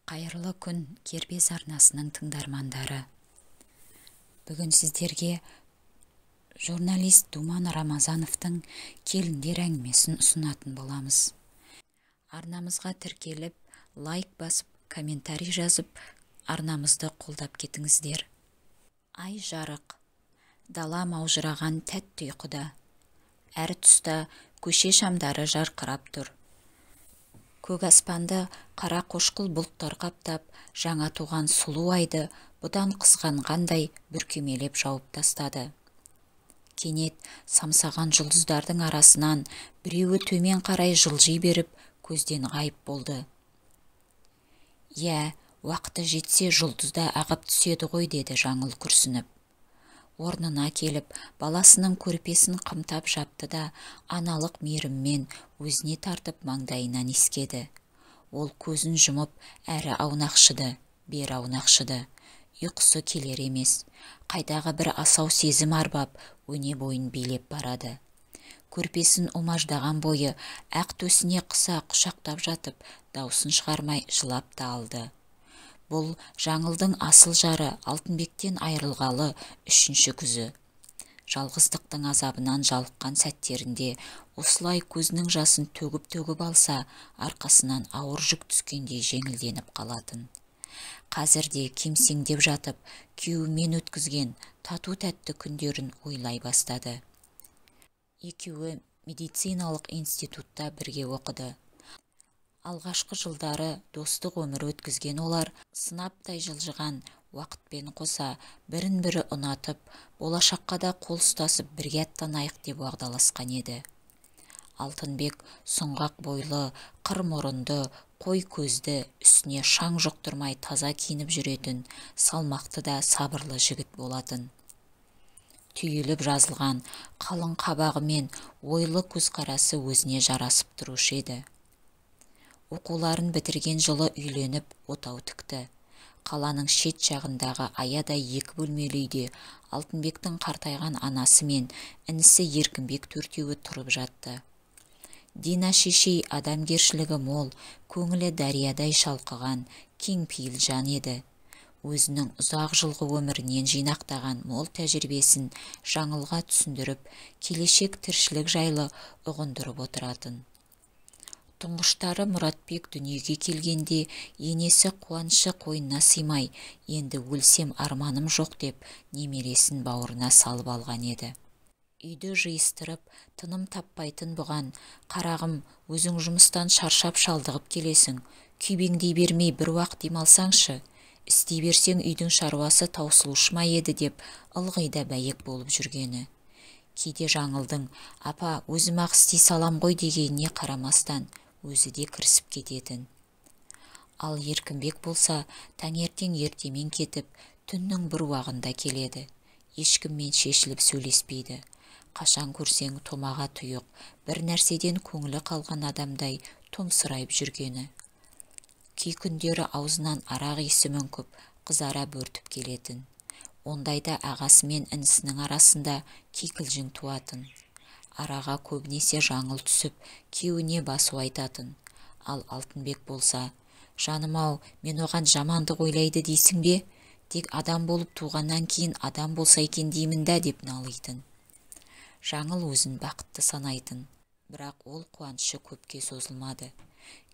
Қайырлы күн, Кербез арнасының тыңдармандары. Бүгін сіздерге журналист Думан Рамазановтың келіндер әңгімесін ұсынатын боламыз. Арнамызға тіркеліп, лайк басып, комментарий жазып, арнамызды қолдап кетіңіздер. Ай жарық, дала маужыраған тәтті ұйқыда. Әр тұста көше шамдары жарқырап тұр. Көк аспанды қара қошқыл бұлттар қаптап, жаңа туған сұлу айды бұдан қызғанғандай бүркемелеп жауып тастады. Кенет самсаған жұлдыздардың арасынан біреуі төмен қарай жылжи беріп, көзден ғайып болды. «Иә, уақыты жетсе жұлдыз да ағып түседі ғой», деді Жаңыл күрсініп. Орнына келіп, баласының көрпесін қымтап жапты да, аналық мейіріммен өзіне тартып маңдайынан иіскеді. Ол көзін жұмып, әрі аунақшыды, бері аунақшыды. Ұйқысы келер емес. Қайдағы бір асау сезім арбап, өне бойын билеп барады. Көрпесін умаждаған бойы, ақ төсіне қыса құшақтап жатып, даусын шығармай жылап та алды. Бұл Жаңылдың асыл жары Алтынбектен айырылғалы үшінші күзі. Жалғыздықтың азабынан жалыққан сәттерінде осылай көзінің жасын төгіп-төгіп алса, арқасынан ауыр жүк түскендей жеңілденіп қалатын. Қазірде кемсеңдеп жатып, күйеуімен өткізген тату-тәтті күндерін ойлай бастады. Екеуі медициналық институтта бірге оқыды. Алғашқы жылдары достық өмір өткізген олар сынаптай жылжыған уақытпен қоса бірін-бірі ұнатып, болашаққа да қол ұстасып бірге аттанайық деп уағдаласқан еді. Алтынбек сұңғақ бойлы, қыр мұрынды, қой көзді, үстіне шаң жұқтырмай таза киініп жүретін, салмақты да сабырлы жігіт болатын. Түйіліп жазылған қалың қабағы мен ойлы көзқарасы өзіне жарасып тұрушы еді. Оқуларын бітірген жылы үйленіп, отау тікті. Қаланың шет жағындағы аядай екі бөлмелі үйде Алтынбектің қартайған анасы мен інісі Еркінбек төртеуі тұрып жатты. Дина шешей адамгершілігі мол, көңілі дариядай шалқыған, кеңпейіл жан еді. Өзінің ұзақ жылғы өмірінен жинақтаған мол тәжірибесін Жаңылға түсіндіріп, келешек тіршілік жайлы ұғындырып отыратын. Тұңғыштары Мұратбек дүниеге келгенде енесі қуанышы қойнына сыймай, енді өлсем арманым жоқ деп немересін бауырына салып алған еді. Үйді жиыстырып, тыным таппайтын бұған, «Қарағым, өзің жұмыстан шаршап шалдығып келесің, күйбеңдей бермей бір уақ демалсаңшы, істей берсең үйдің шаруасы таусылушы ма еді» деп ылғи да бәйек болып жүргені. Кейде Жаңылдың «Апа, өзім-ақ істей салам ғой» дегеніне қарамастан өзі де кірісіп кететін. Ал Еркінбек болса, таңертең ертемен кетіп, түннің бір уағында келеді. Ешкіммен шешіліп сөйлеспейді. Қашан көрсең томаға тұйық, бір нәрседен көңілі қалған адамдай томсырайып жүргені. Кей күндері аузынан арақ иісі мүңкіп, қызара бөртіп келетін. Ондайда ағасы мен інісінің арасында кикілжің туатын. Араға көбінесе Жаңыл түсіп, күйеуіне басу айтатын. Ал Алтынбек болса, «Жаным-ау, мен оған жамандық ойлайды дейсің бе? Тек адам болып туғаннан кейін адам болса екен деймін да» деп налитын. Жаңыл өзін бақытты санайтын. Бірақ ол қуанышы көпке созылмады.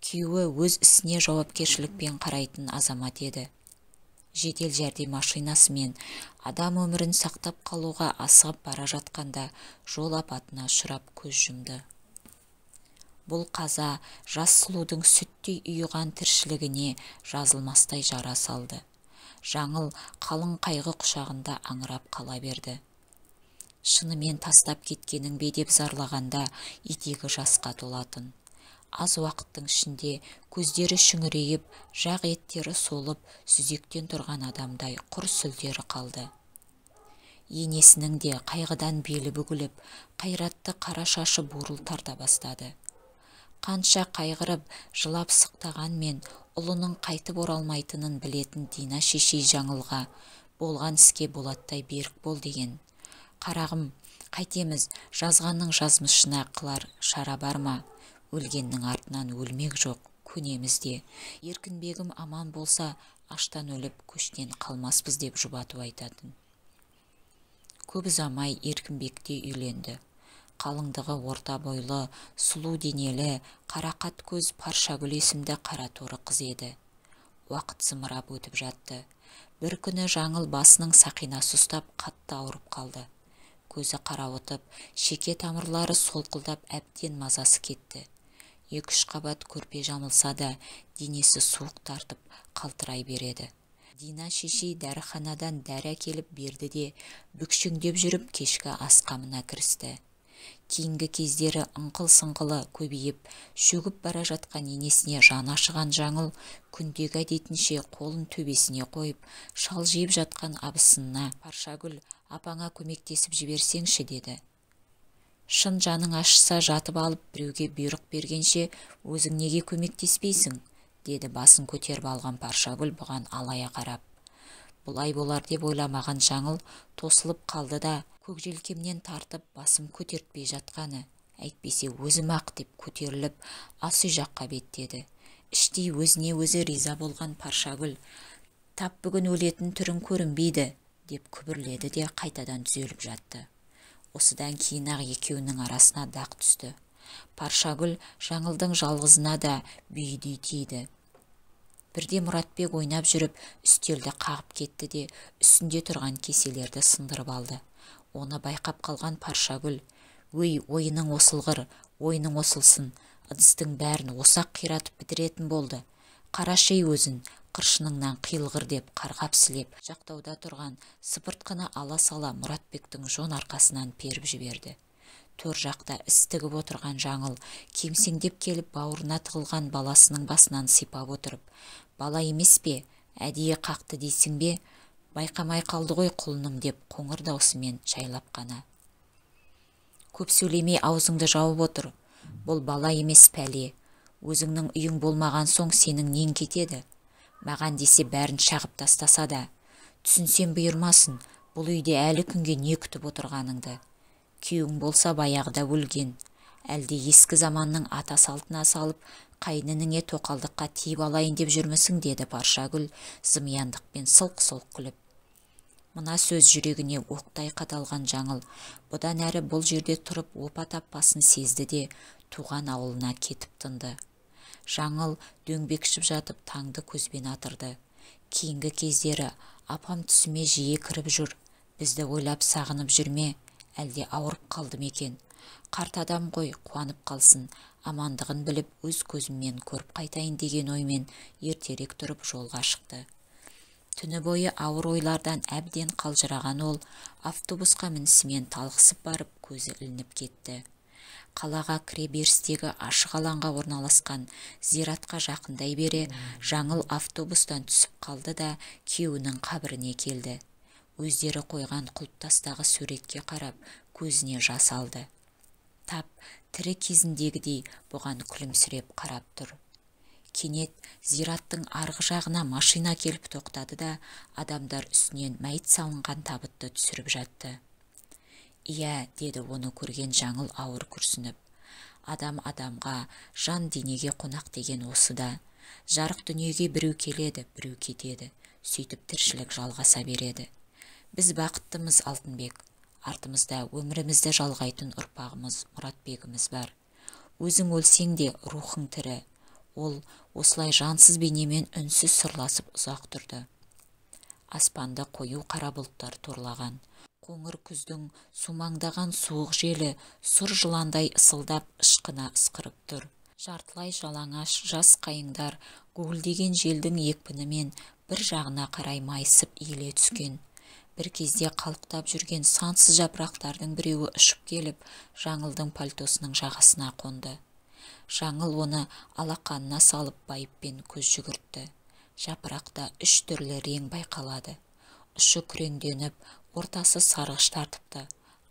Күйеуі өз ісіне жауапкершілікпен қарайтын азамат еді. Жедел жәрдем машинасымен адам өмірін сақтап қалуға асығып бара жатқанда жол апатына ұшырап көз жұмды. Бұл қаза жас сұлудың сүттей ұйыған тіршілігіне жазылмастай жара салды. Жаңыл қалың қайғы құшағында аңырап қала берді. Шынымен тастап кеткенің бе деп зарлағанда етегі жасқа толатын. Аз уақыттың ішінде көздері шүңірейіп, жақ еттері солып, сүзектен тұрған адамдай құр сүлдері қалды. Енесінің де қайғыдан белі бүгіліп, қайратты қара шашы бурыл тарта бастады. Қанша қайғырып, жылап сықтағанмен, ұлының қайтып оралмайтынын білетін Дина шешей Жаңылға болған іске болаттай берік бол деген. «Қарағым, қайтеміз, жазғанның жазмышына қылар шара бар ма? Өлгеннің артынан өлмек жоқ, Көнеміз де. Еркінбегім аман болса, аштан өліп, көштен қалмаспыз деп жұбату айтатын. Көп ұзамай Еркінбек те үйленді. Қалыңдығы орта бойлы, сұлу денелі, қарақат көз Паршагүл есімді қараторы қыз еді. Уақыт зымырап өтіп жатты. Бір күні Жаңыл басының сақинасы ұстап қатты ауырып қалды. Көзі қарауытып, шеке тамырлары солқылдап әбден мазасы кетті. 2-3 қабат көрпе жамылса да, денесі суық тартып қалтырай береді. Дина шешей дәріханадан дәрі әкеліп берді де, бүкшеңдеп жүріп кешкі ас қамына кірісті. Кейінгі кездері ыңқыл-сыңқылы көбейіп, шөгіп бара жатқан енесіне жаны ашыған Жаңыл күндегі әдетінше қолын төбесіне қойып, шалжиып жатқан абысынына «Паршагүл, апаңа көмектесіп жіберсеңші» деді. Шын жаның ашыса жатып алып біреуге бұйрық бергенше өзің неге көмектеспейсің, деді басын көтеріп алған Паршагүл бұған алая қарап. Бұлай болар деп ойламаған Жаңыл тосылып қалды да, көк желкемнен тартып басым көтертпей жатқаны, әйтпесе өзім-ақ деп көтеріліп ас үй жаққа беттеді. Іштей өзіне өзі риза болған Паршагүл, тап бүгін өлетін түрің көрінбейді, деп күбірледі де қайтадан түзеліп жатты. Осыдан кейін-ақ екеуінің арасына дақ түсті. Паршагүл Жаңылдың жалғызына да бүйідей тиді. Бірде Мұратбек ойнап жүріп үстелді қағып кетті де, үстінде тұрған кеселерді сындырып алды. Оны байқап қалған Паршагүл, «Өй, ойының осылғыр, ойының осылсын, ыдыстың бәрін осақ қиратып бітіретін болды. Қарашы ей өзін, қыршыныңнан қиылғыр» деп қарғап сілеп, жақтауда тұрған сыпыртқыны ала сала Мұратбектің жон арқасынан періп жіберді. Төр жақта іс тігіп отырған Жаңыл кемсеңдеп келіп бауырына тығылған баласының басынан сипап отырып, «Бала емес пе, әдейі қақты дейсің бе, байқамай қалды ғой құлыным» деп қоңыр даусымен жайлап қана. Көп сөйлемей аузыңды жауып отыр, бұл бала емес пәле, өзіңнің үйің болмаған соң сенің нең кетеді, маған десе бәрін шағып тастаса да, түсінсем бұйырмасын, бұл үйде әлі күнге не күтіп отырғаныңды. Күйеуің болса баяғыда өлген, әлде ескі заманның ата салтына салып, қайныныңе тоқалдыққа тиіп алайын деп жүрмісің, деді Паршагүл зымияндықпен сылқ-сылқ күліп. Мына сөз жүрегіне оқтай қадалған Жаңыл бұдан әрі бұл жерде тұрып опа таппасын сезді де, туған ауылына кетіп тынды. Жаңыл дөңбекшіп жатып таңды көзбен атырды. Кейінгі кездері апам түсіме жиі кіріп жүр, бізді ойлап сағынып жүрме, әлде ауырып қалды ма екен? Қарт адам ғой, қуанып қалсын, амандығын біліп өз көзіммен көріп қайтайын деген оймен ертерек тұрып жолға шықты. Түні бойы ауыр ойлардан әбден қалжыраған ол автобусқа мінісімен талықсып барып көзі ілініп кетті. Қалаға кіре берістегі ашық алаңға орналасқан зиратқа жақындай бере Жаңыл автобустан түсіп қалды да күйеуінің қабіріне келді. Өздері қойған құлпытастағы суретке қарап көзіне жас алды. Тап тірі кезіндегідей бұған күлімсіреп қарап тұр. Кенет зираттың арғы жағына машина келіп тоқтады да, адамдар үстінен мәйіт салынған табытты түсіріп жатты. «Иә», деді оны көрген Жаңыл ауыр күрсініп. Адам адамға, жан денеге қонақ деген осы да. Жарық дүниеге біреу келеді, біреу кетеді. Сөйтіп тіршілік жалғаса береді. Біз бақыттымыз, Алтынбек. Артымызда өмірімізді жалғайтын ұрпағымыз, Мұратбегіміз бар. Өзің өлсең де рухың тірі. Ол осылай жансыз бейнемен үнсіз сырласып ұзақ тұрды. Аспанды қою қара бұлттар торлаған. Қоңыр күздің сумаңдаған суық желі сұр жыландай ысылдап ышқына ысқырып тұр. Жартылай жалаңаш жас қайыңдар гуілдеген желдің екпінімен бір жағына қарай майысып иіле түскен. Бір кезде қалықтап жүрген сансыз жапырақтардың біреуі ұшып келіп, Жаңылдың пальтосының жағасына қонды. Жаңыл оны алақанына салып байыппен көз жүгіртті. Жапырақта үш түрлі рең байқалады. Ұшы күреңденіп, ортасы сарғыш тартыпты,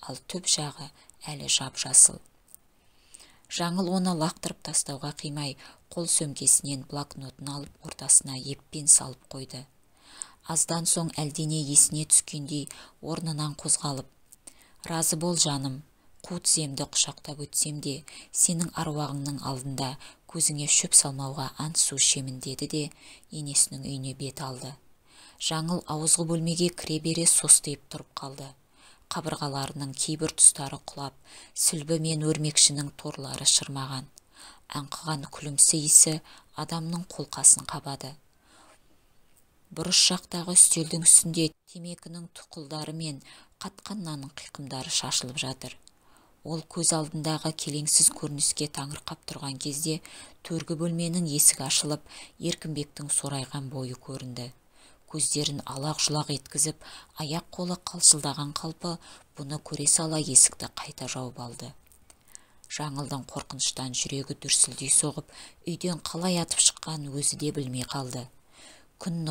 ал түп жағы әлі жап-жасыл. Жаңыл оны лақтырып тастауға қимай, қол сөмкесінен блокнотын алып ортасына еппен салып қойды. Аздан соң әлдене есіне түскендей орнынан қозғалып, «Разы бол, жаным, қу тіземді құшақтап өтсем де, сенің аруағыңның алдында Көзіңе шөп салмауға ант су ішемін деді де енесінің үйіне бет алды. Жаңыл ауызғы бөлмеге кіре бере состиып тұрып қалды. Қабырғаларының кейбір тұстары құлап, сүлбі мен өрмекшінің торлары шырмаған. Аңқыған күлімсі иісі адамның қолқасын қабады. Бұрыш жақтағы үстелдің үстінде темекінің тұқылдары мен қатқан нанның қиқымдары шашылып жатыр. Ол көз алдындағы келеңсіз көрініске таңырқап тұрған кезде төргі бөлменің есігі ашылып, Еркінбектің сорайған бойы көрінді. Көздерін алақ-жұлақ еткізіп, аяқ қолы қалшылдаған қалпы бұны көре сала есікті қайта жауып алды. Жаңылдың қорқыныштан жүрегі дүрсілдей соғып, үйден қалай атып шыққанын өзі де білмей қалды. Күн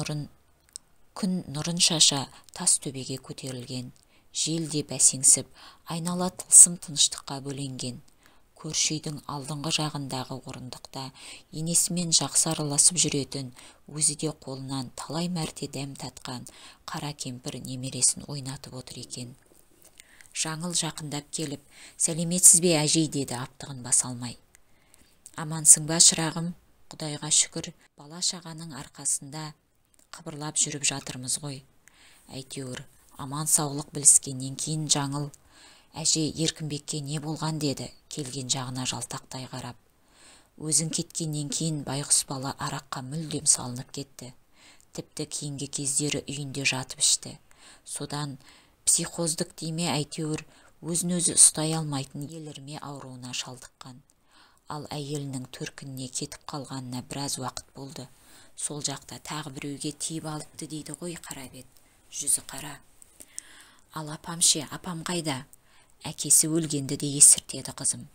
нұрын шаша тас төбеге көтерілген. Жел де бәсеңсіп, айнала тылсым тыныштыққа бөленген. Көрші үйдің алдыңғы жағындағы орындықта енесімен жақсы араласып жүретін, өзі де қолынан талай мәрте дәм татқан қара кемпір немересін ойнатып отыр екен. Жаңыл жақындап келіп, «Сәлеметсіз бе, әжей?» деді аптығын баса алмай. «Амансың ба, шырағым? Құдайға шүкір, бала-шағаның арқасында қыбырлап жүріп жатырмыз ғой. Әйтеуір, аман саулық біліскеннен кейін Жаңыл, әже, Еркінбекке не болған деді, келген жағына жалтақтай қарап. Өзің кеткеннен кейін байғұс бала араққа мүлдем салынып кетті. Тіпті кейінгі кездері үйінде жатып ішті. Содан психоздық деме, әйтеуір өзін өзі ұстай алмайтын елірме ауруына шалдыққан. Ал әйелінің төркініне кетіп қалғанына біраз уақыт болды. Сол жақта тағы біреуге тиіп алыпты дейді ғой қара бет, жүзі қара. Ал апам ше, апам қайда? Әкесі өлгенді де естіртеді қызым.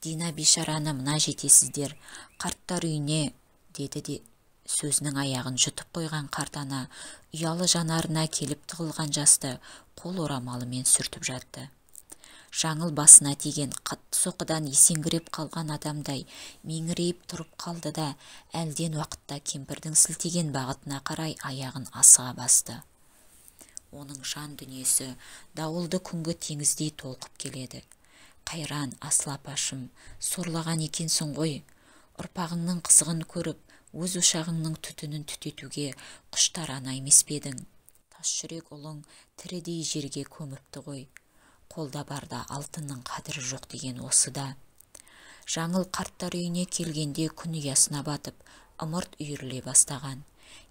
Дина бейшараны мына жетесіздер, қарттар үйіне, деді де сөзінің аяғын жұтып қойған қарт ана ұялы жанарына келіп тығылған жасты қол орамалымен сүртіп жатты. Жаңыл басына тиген қатты соққыдан есеңгіреп қалған адамдай меңірейіп тұрып қалды да, әлден уақытта кемпірдің сілтеген бағытына қарай аяғын асыға басты. Оның жан дүниесі дауылды күнгі теңіздей толқып келеді. Қайран, асыл апашым, сорлаған екенсің ғой. Ұрпағыңның қызығын көріп, өз ошағыңның түтінін түтетуге құштар ана емес пе едің? Тас жүрек ұлың тірідей жерге көміпті ғой. Қолда барда алтынның қадірі жоқ деген осы да. Жаңыл қарттар үйіне келгенде күн ұясына батып, ымырт үйіріле бастаған.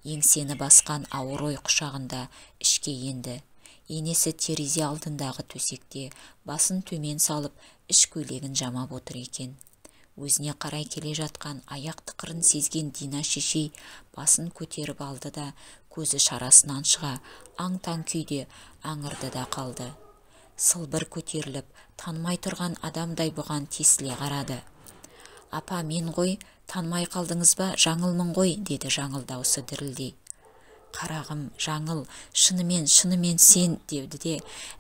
Еңсені басқан ауыр ой құшағында ішке енді. Енесі терезе алдындағы төсекте басын төмен салып, іш көйлегін жамап отыр екен. Өзіне қарай келе жатқан аяқ тықырын сезген Дина шешей басын көтеріп алды да, көзі шарасынан шыға, аң-таң күйде аңырды да қалды. Сылбыр көтеріліп, танымай тұрған адамдай бұған тесіле қарады. «Апа, мен ғой, танымай қалдыңыз ба, Жаңылмын ғой», деді Жаңыл даусы дірілдей. «Қарағым, Жаңыл, шынымен, шынымен сен», деді де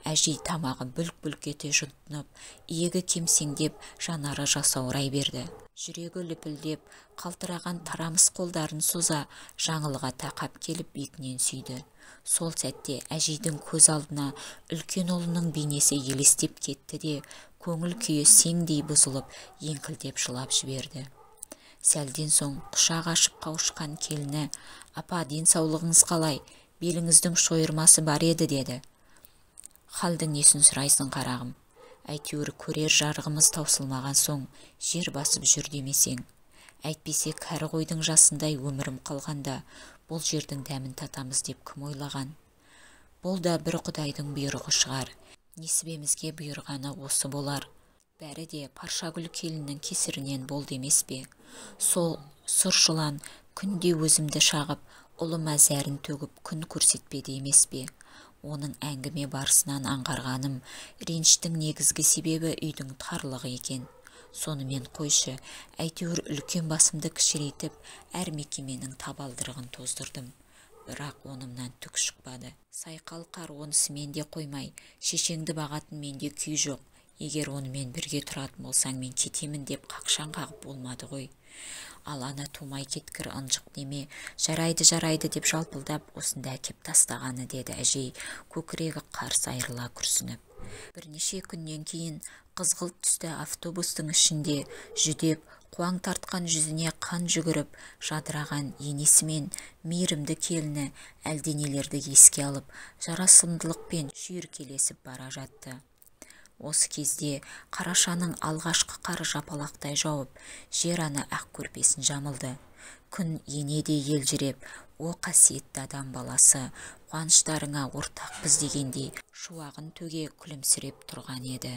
әжей тамағы бүлк-бүлк ете жұтынып, иегі кемсеңдеп, жанары жасаурай берді. Жүрегі лүпілдеп, қалтыраған тарамыс қолдарын соза, Жаңылға тақап келіп бетінен сүйді. Сол сәтте әжейдің көз алдына үлкен ұлының бейнесі елестеп кетті де, көңіл күйі сеңдей бұзылып, еңкілдеп жылап жіберді. Сәлден соң құшақ ашып қауышқан келіні, «Апа, денсаулығыңыз қалай? Беліңіздің шойырмасы бар еді», деді. «Халдің несін сұрайсың, қарағым? Әйтеуір көрер жарығымыз таусылмаған соң жер басып жүр демесең. Әйтпесе кәрі қойдың жасындай өмірім қалғанда бұл жердің дәмін татамыз деп кім ойлаған? Бұл да бір Құдайдың бұйрығы шығар. Несібемізге бұйырғаны осы болар. Бәрі де Паршагүл келіннің кесірінен болды емес пе? Сол сұр жылан күнде өзімді шағып, ұлыма зәрін төгіп күн көрсетпеді емес пе? Оның әңгіме барысынан аңғарғаным, реніштің негізгі себебі үйдің тарлығы екен. Сонымен қойшы, әйтеуір үлкен басымды кішірейтіп, әр мекеменің табалдырығын тоздырдым. Бірақ онымнан түк шықпады. Сайқал қар онысымен де қоймай, шешеңді бағатын менде күй жоқ. Егер онымен бірге тұратын болсаң, мен кетемін деп қақшаң қағып болмады ғой. Ал ана тумай кеткір ынжық неме, жарайды, жарайды деп жалпылдап осында әкеп тастағаны, деді әжей, көкірегі қарс айырыла күрсініп. Бірнеше күннен кейін қызғылт түсті автобустың ішінде жүдеп, қуаң тартқан жүзіне қан жүгіріп, жадыраған енесі мен мейірімді келіні әлденелерді еске алып, жарасымдылықпен шүйіркелесіп бара жатты. Осы кезде қарашаның алғашқы қары жапалақтай жауып, жер-ана ақ көрпесін жамылды. Күн ене де елжіреп, о қасиетті адам баласы, қуаныштарыңа ортақпыз дегендей шуағын төге күлімсіреп тұрған еді.